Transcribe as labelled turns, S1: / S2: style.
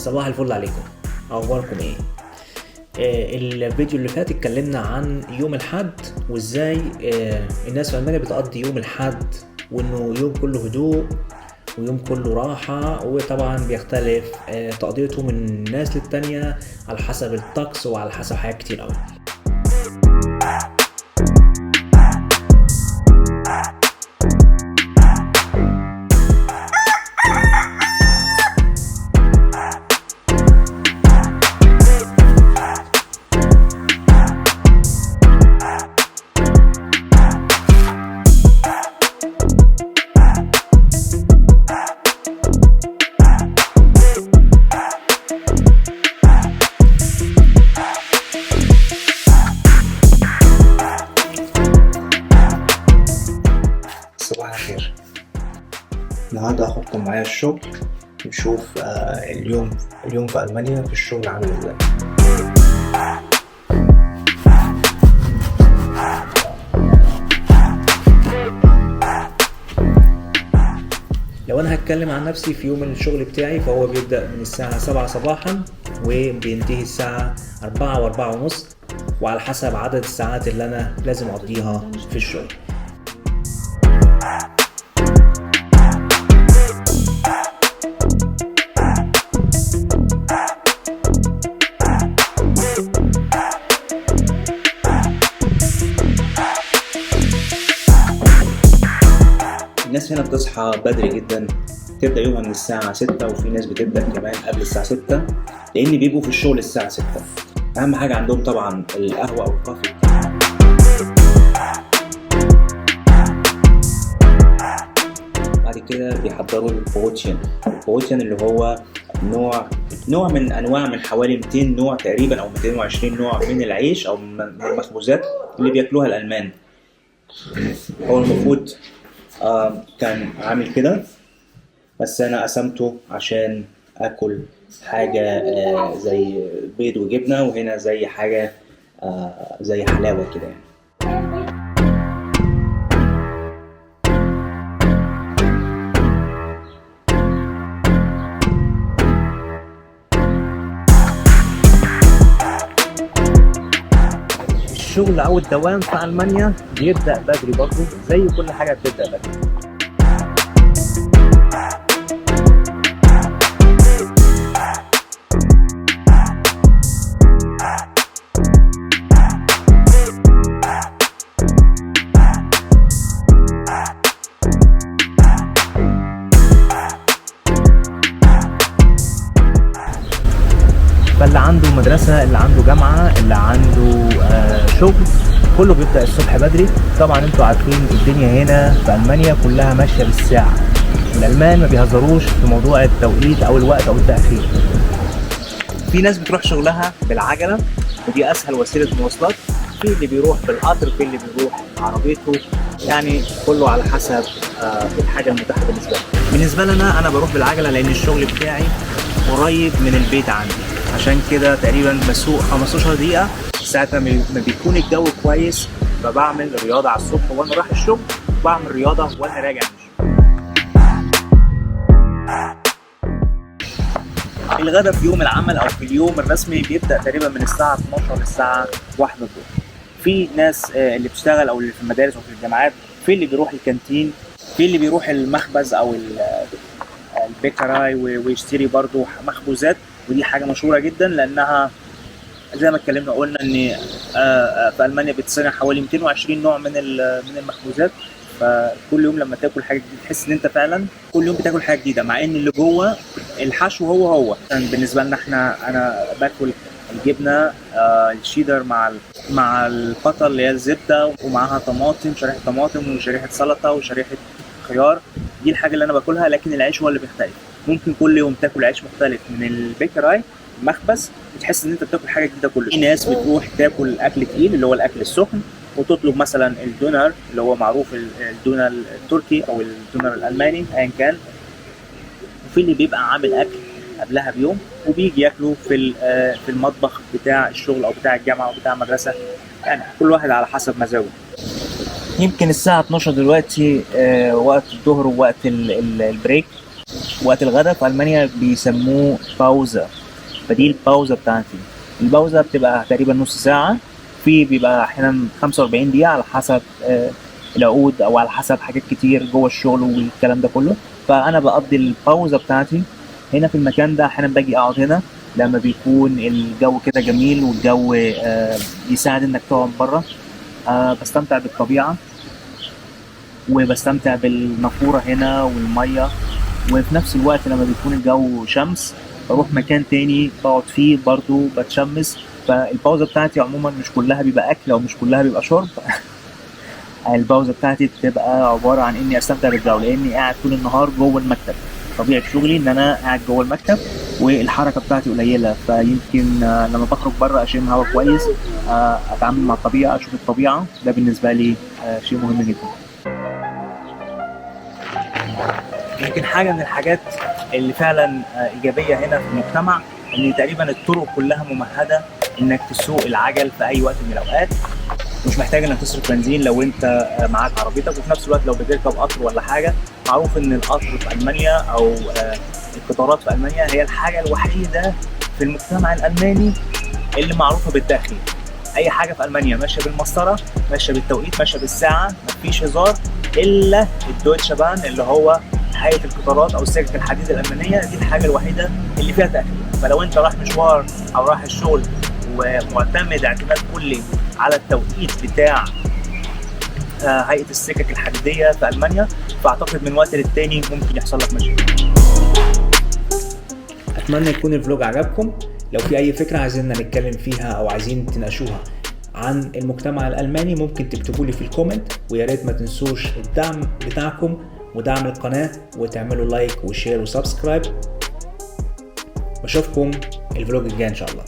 S1: صباح الفل عليكم، اخباركم ايه؟ الفيديو اللي فات اتكلمنا عن يوم الحد وازاي الناس في المانيا بتقضي يوم الحد، وانه يوم كله هدوء ويوم كله راحة، وطبعا بيختلف تقضيته من ناس للتانية على حسب الطقس وعلى حسب حاجات كتير قوي.
S2: صباح الخير. النهارده هاخدكم معايا الشغل نشوف اليوم في ألمانيا في الشغل عامل ازاي.
S1: لو انا هتكلم عن نفسي في يوم الشغل بتاعي فهو بيبدأ من الساعة 7 صباحا وبينتهي الساعة 4 وأربعة ونص، وعلى حسب عدد الساعات اللي انا لازم اقضيها في الشغل.
S2: الناس هنا بتصحى بدري جدا، تبدأ يومها من الساعة 6، وفي ناس بتبدأ كمان قبل الساعة 6 لأن بيبقوا في الشغل الساعة 6. أهم حاجة عندهم طبعا القهوة أو الكافي. بعد كده بيحضروا ال Brötchen. ال Brötchen اللي هو نوع من أنواع من حوالي 200 نوع تقريبا أو 220 نوع من العيش أو من المخبوزات اللي بياكلوها الألمان. هو المفروض كان عامل كده، بس أنا قسمته عشان آكل حاجة زي بيض وجبنة، وهنا زي حاجة زي حلاوة كده يعني.
S1: الشغل أو الدوام في ألمانيا بيبدأ بدري برضه زي كل حاجة بتبدأ بدري. فاللي عنده مدرسة، اللي عنده جامعة، اللي عنده شغل، كله بيبدأ الصبح بدري. طبعا انتوا عارفين الدنيا هنا في ألمانيا كلها ماشية بالساعة، الألمان ما بيهزروش في موضوع التوقيت أو الوقت أو التأخير.
S2: في ناس بتروح شغلها بالعجلة ودي أسهل وسيلة مواصلات، في اللي بيروح بالقطر، في اللي بيروح بعربيته، يعني كله على حسب الحاجة المتاحة بالنسبة له. بالنسبة لنا أنا بروح بالعجلة لأن الشغل بتاعي قريب من البيت عندي، عشان كده تقريبا بسوق 15 دقيقة. ساعة ما بيكون الجو كويس فبعمل رياضة على الصبح وأنا رايح الشغل، وبعمل رياضة وأنا راجع من الشغل. الغدا في يوم العمل أو في اليوم الرسمي بيبدأ تقريبا من الساعة 12 للساعة 1 الظهر. في ناس اللي بتشتغل أو اللي في المدارس أو في الجامعات، في اللي بيروح الكانتين، في اللي بيروح المخبز أو ال Bäckerei ويشتري برضو مخبوزات، ودي حاجة مشهورة جدا لأنها زي ما اتكلمنا قلنا إن في ألمانيا بتصنع حوالي 220 نوع من المخبوزات. فكل يوم لما تاكل حاجة جديدة تحس إن أنت فعلا كل يوم بتاكل حاجة جديدة، مع إن اللي جوه الحشو هو هو. يعني بالنسبة لنا إحنا، أنا باكل الجبنة الشيدر مع القطة اللي هي الزبدة، ومعاها طماطم، شريحة طماطم وشريحة سلطة وشريحة خيار، دي الحاجة اللي أنا باكلها. لكن العيش هو اللي بيختلف، ممكن كل يوم تاكل عيش مختلف من ال Bäckerei المخبز وتحس ان انت بتاكل حاجة جديدة كل يوم. في ناس بتروح تاكل اكل تقيل اللي هو الاكل السخن، وتطلب مثلا ال Döner اللي هو معروف ال Döner التركي او ال Döner الالماني ايا كان، وفي اللي بيبقى عامل اكل قبلها بيوم وبيجي ياكله في المطبخ بتاع الشغل او بتاع الجامعة او بتاع المدرسة، يعني كل واحد على حسب مزاجه. يمكن الساعة 12 دلوقتي، وقت الظهر ووقت ال break. وقت الغداء في المانيا بيسموه Pause. فدي ال Pause بتاعتي. ال Pause بتبقى تقريبا نص ساعة، في بيبقى احيانا 45 دقيقة على حسب العقود او على حسب حاجات كتير جوه الشغل والكلام ده كله. فانا بقضي ال Pause بتاعتي هنا في المكان ده. احيانا باجي اقعد هنا لما بيكون الجو كده جميل والجو يساعد انك تقعد بره. بستمتع بالطبيعة وبستمتع بالنافورة هنا والمية، وفي نفس الوقت لما بيكون الجو شمس بروح مكان تاني بقعد فيه برضو بتشمس. فال Pause بتاعتي عموما مش كلها بيبقى اكل او مش كلها بيبقى شرب. ال Pause بتاعتي بتبقى عبارة عن اني استمتع بالجو، لاني قاعد طول النهار جوه المكتب. طبيعة شغلي ان انا قاعد جوه المكتب والحركة بتاعتي قليلة، فيمكن لما بخرج بره اشم هوا كويس، اتعامل مع الطبيعة، اشوف الطبيعة. ده بالنسبة لي شيء مهم جدا. يمكن حاجة من الحاجات اللي فعلا إيجابية هنا في المجتمع إن تقريبا الطرق كلها ممهدة إنك تسوق العجل في أي وقت من الأوقات، مش محتاج إنك تصرف بنزين لو أنت معاك عربيتك. وفي نفس الوقت لو بتركب قطر ولا حاجة، معروف إن القطر في ألمانيا أو القطارات في ألمانيا هي الحاجة الوحيدة في المجتمع الألماني اللي معروفة بالتأخير. أي حاجة في ألمانيا ماشية بالمسطرة، ماشية بالتوقيت، ماشية بالساعة، مفيش هزار، إلا ال Deutsche Bahn اللي هو هيئة القطارات أو السكك الحديد الألمانية، دي الحاجة الوحيدة اللي فيها تأخير. فلو أنت رايح مشوار أو رايح الشغل ومعتمد اعتماد كلي على التوقيت بتاع هيئة السكك الحديدية في ألمانيا، فأعتقد من وقت للتاني ممكن يحصل لك مشاكل.
S1: أتمنى يكون ال vlog عجبكم. لو في أي فكرة عايزيننا نتكلم فيها أو عايزين تناقشوها عن المجتمع الألماني ممكن تكتبوا لي في ال comment، ويا ريت ما تنسوش الدعم بتاعكم ودعم القناة وتعملوا like و share و subscribe. واشوفكم ال vlog الجاي إن شاء الله.